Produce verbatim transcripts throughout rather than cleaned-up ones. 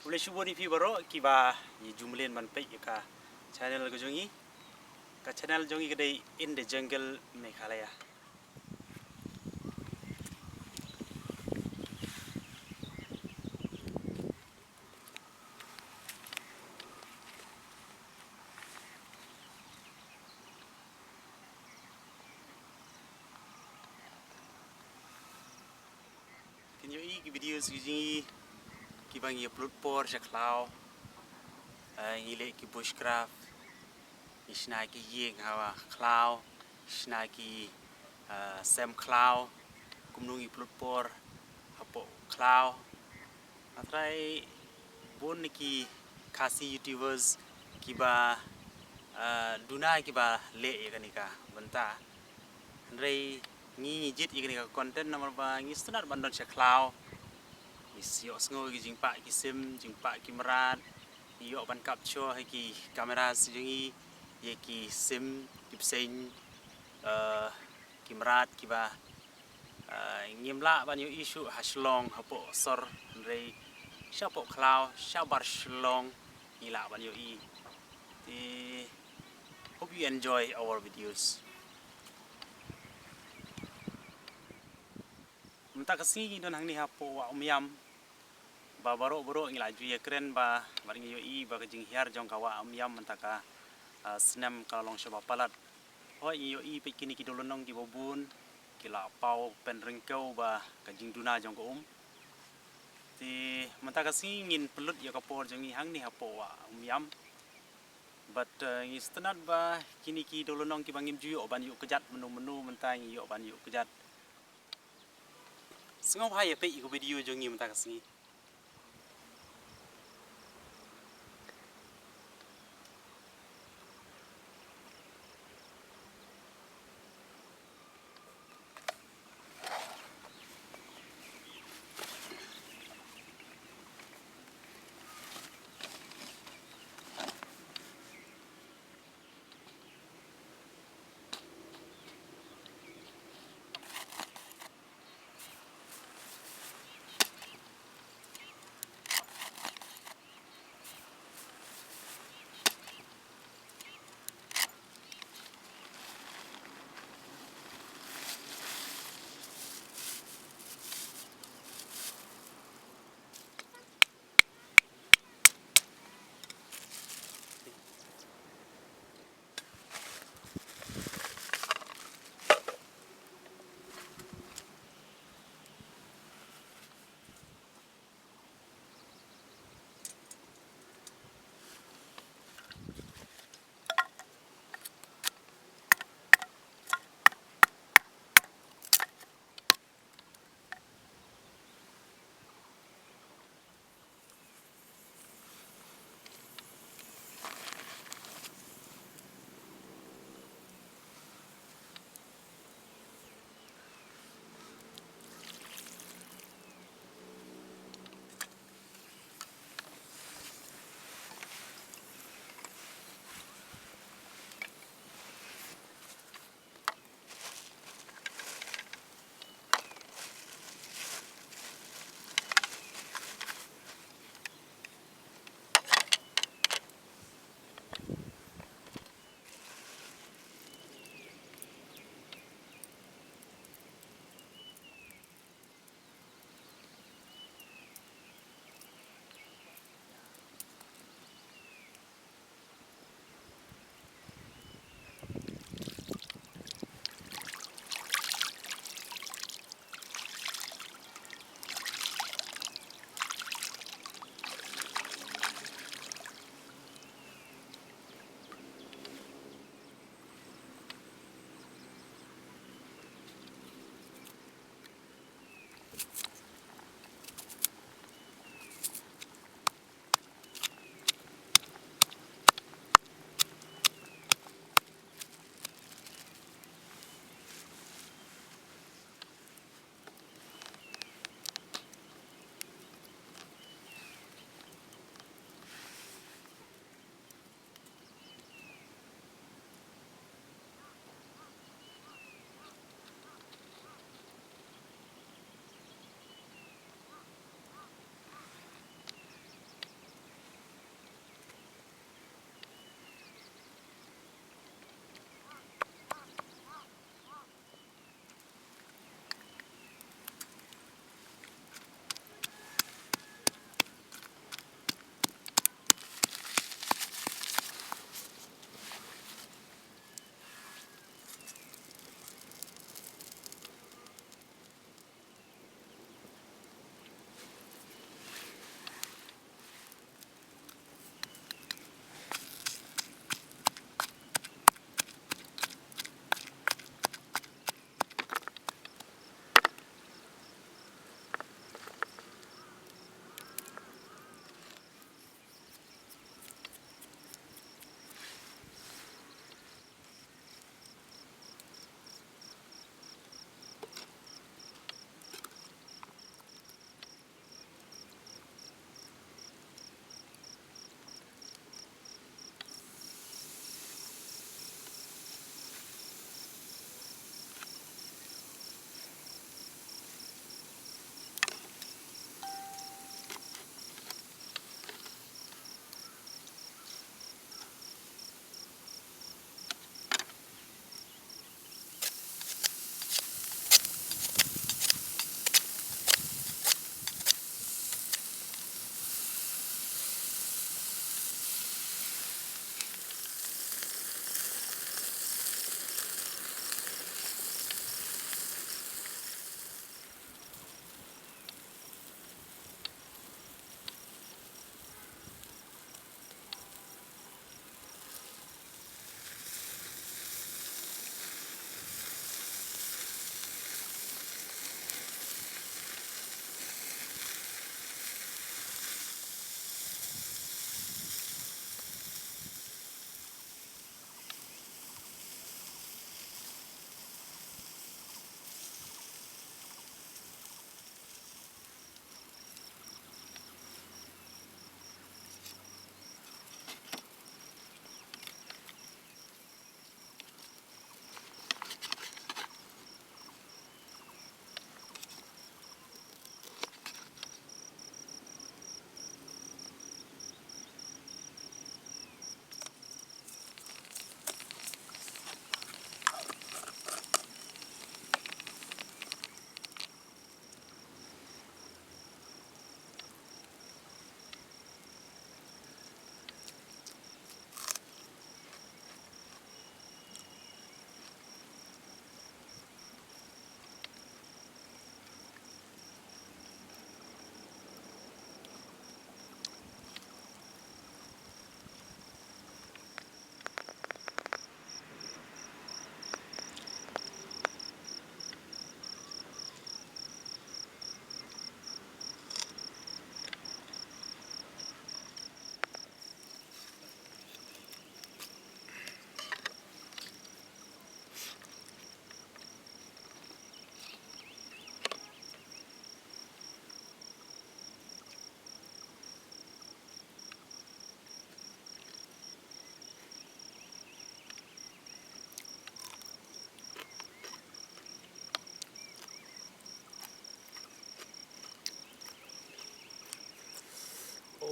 Khublei shibun ïa phi baroh kiba ïa ju mlien ban peit ïa ka channel ka jong i. Ka channel jong i ka dei In the Jungle Meghalaya. Kin ïohi ki videos ki jong i kiba ngi upload por sha khlaw. Eh, ngi leh ki bushcraft, ngi shna ki ïing hawa khlaw, shna ki, eh, sem khlaw, kumno ngi upload por hapoh khlaw. Nga trai bun na ki Khasi YouTubers kiba, eh, duna kiba leh ïa kane ka bynta. Hynrei ngi ngi jied ïa kane ka content namar ba ngi sngewtynnat ban don sha khlaw. Ngi ïohsngew ki jingpah ki sim, jingpah ki mrad. Ngi ïoh ban capture ha ki cameras jong ngi ïa ki sim, ki bseiñ, eh, ki mrad kiba Ah, ngim lah ban ïohi shuh ha Shillong hapoh sor, hynrei shapoh khlaw shabar Shillong ngi lah ban ïohi. Te hope you enjoy our videos. Mynta ka sngi ngi don hangne hapoh Wah Umiam. Ba baroh baroh ngi la ju ïakren ba, ba ngi ïohi ba ka jinghiar jong ka Wah Umiam mynta ka, ah, snem ka la long shaba palat. Hooid, ngi ïohi peit kine ki dewlynnong kiba bun ki la paw pynryngkew ba ka jingduna jong ka um. Te mynta ka sngi ngin pynlut ïa ka por jong ngi hangne hapoh Wah Umiam. Bad, eh, ngi sngewtynnat ba kine ki dewlynnong kiba ngim ju ïoh ban ïuh kjat mynno mynno mynta ngi ïoh ban ïuh kjat. Sngewbha ïa peit ïa ka video jong ngi mynta ka sngi.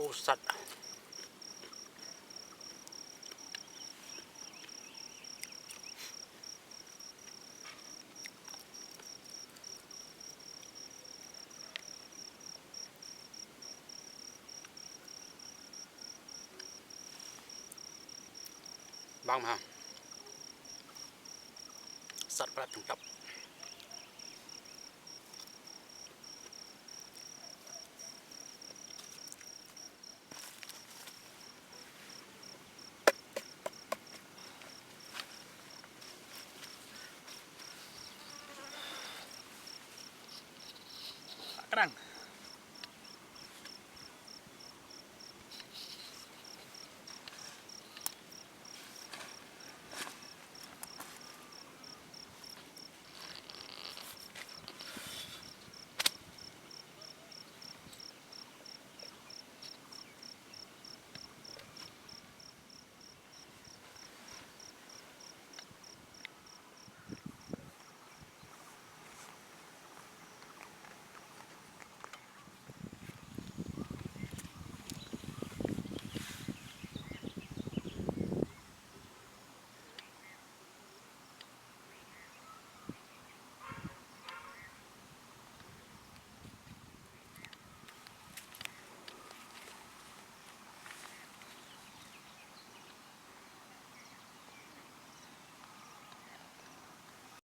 Oh, sat. Bang ha. Sat palat tang tap. Krang.